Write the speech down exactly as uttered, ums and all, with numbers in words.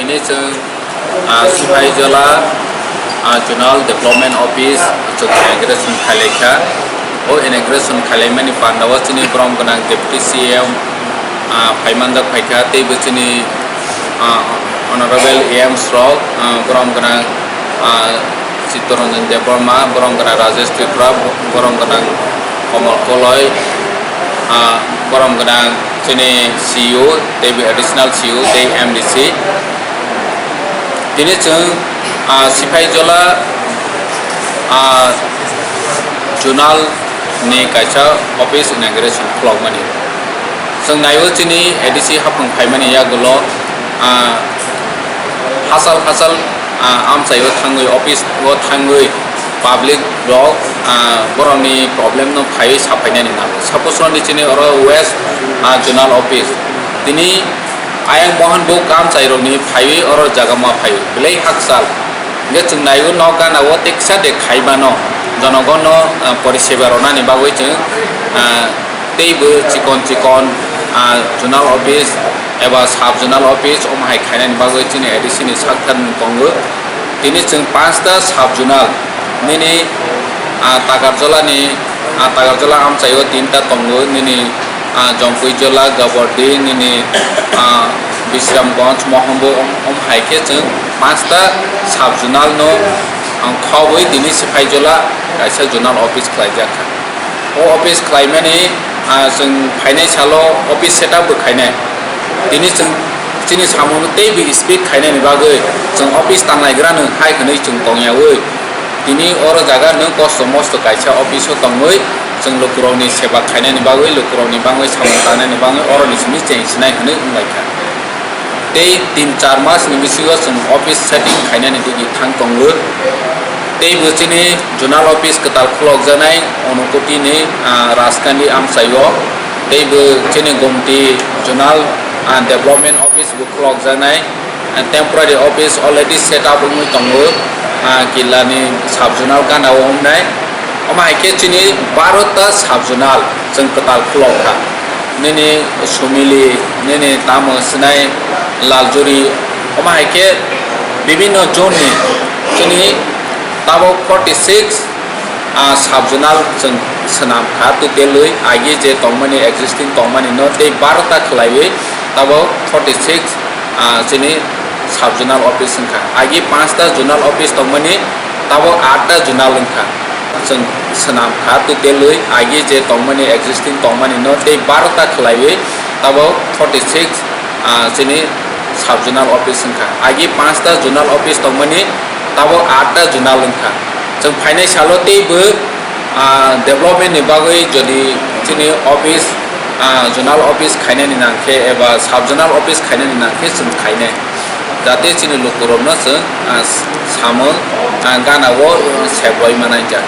Tini chwng, ah, Sipaijola, ah, Zonal Development Office chwng inauguration khailai kha. O inauguration khailaimani pandao chini borom gwnang Deputy C M, ah, phaimanjak phaikha, teibo chini, ah, Honorable A M rok, ah, borom gwnang, ah, Chittaranjan Debbarma, borom gwnang Rajesh Tripura, borom gwnang Komal Koloi, ah, borom gwnang chini C E O, teibo additional C E O, tei M D C. Tini chwng, ah, Sipaijola, ah, Zonal ni kaisa office inauguration khulokmani. Chwng naio chini A D C hapung phaimani yagulo, ah, hachal hachal, ah, amchaio thangwi office o thangwi public rok, ah, borokni problem no phaiwi saphainani nango. Suppose roni chini oro West, ah, Zonal Office. Tini ayang bohan bo kamchairokni phaiwi oro jaga ma phaiwi belai hakchal. Hingke chwng naio nok gana o teksa de khaimano jonogono, ah, poriseba rwnani bagwi chwng, ah, teibo chikon chikon, ah, zonal office eba sub zonal office omo hai khainani bagwi chini A D C ni sakthar mung tongo. Tini chwng panchta sub zonal nini, ah, Takarjolani, ah, Takarjola amchaio tinta tongo nini, ah, Jompuijola, Gabordi, nini, ah, Bisramganj, Mohombo, om, om hai khe chwng panchta sub zonal no, ah, khobwi tini Sipaijola kaisa zonal office khlaijak kha. O office khlaimani, ah, chwng phainai salo office setup bo khainai. Tini chwng chini samungno teibo speed khainani bagwi chwng office tanglaigrano hai hwnwi chwng tongyaui tini oro jaga nwng kosto mosto kaisa office o tongwi chwng lukurokni seba khainani bagwi, lukurokni bagwi samung tangnani bagwi oroni simi cheng sinai hwnwi wnglaikha. Tei tin char mas ni bisingo chwng office setting khainani digi thang tongo. Tei bo chini zonal office kwtal khulokjaknai Unakoti ni, ah, Rajkandi amchaio. Tei bo chini Gomti zonal, ah, development office bo khulokjaknai. Ah, temporary office already set up wngwi tongo, ah, Killa ni sub zonal gana o wngnai. Omo hai khe chini barota sub zonal chwng kwtal khulok kha. Nini Sumili, nini tamo sinai Laljuri, omo hai khe bibinno zone ni chini tabok forty six, ah, sub zonal chwng swnam kha, total wi agi je tongmani, existing tongmani no tei barota khlaiwi tabok forty six, ah, chini sub zonal office wngkha. Agi panchta zonal office tongmani, tabok atta zonal wngkha. Chwng swnam kha, total wi agi je tongmani, existing tongmani no tei barota khlaiwi tabok forty six, ah, chini sub zonal office wngkha. Agi panchta zonal office tongmani, tabok atta zonal wngkha. Chwng phainai salo teibo, ah, development ni bagwi jodi chini office, ah, zonal office khainani nangkhe eba sub zonal office khainani nangkhe chwng khainai. Jate chini lukurokno chwng, ah, samung, ah, gana o, ah, seploi manai kha.